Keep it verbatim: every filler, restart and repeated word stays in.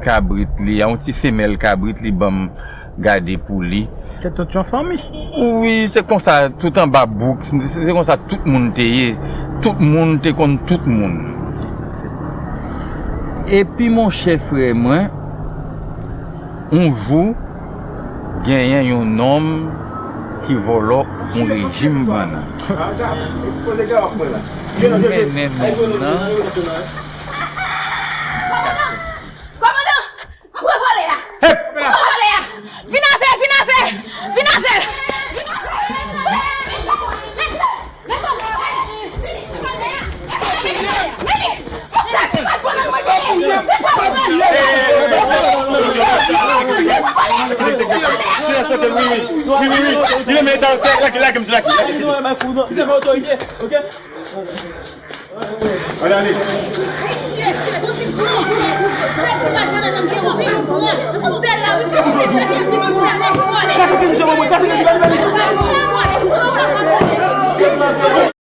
kabrit li, yon ti femèl kabrit li ban m gade pou li. Te tout yon fanmi. Wi, se konsa, tout anba bouk, se, se konsa tout moun te ye. Tout moun te konn tout moun. Se sa, se sa. Epi, monchè, frè mwen, yon jou, genyen yon nonm ki vòlò yon rejim banna. Li mennen nonm nan. Kòmandan! Mwen pran vòlè a! Mwen pran vòlè a! Vin avè, vin avè! Vin avè! Vin avè! Silans, wi, wi. Wi, wi, wi. Li menm ta lage, lage m di lage. Lage. Ann ale.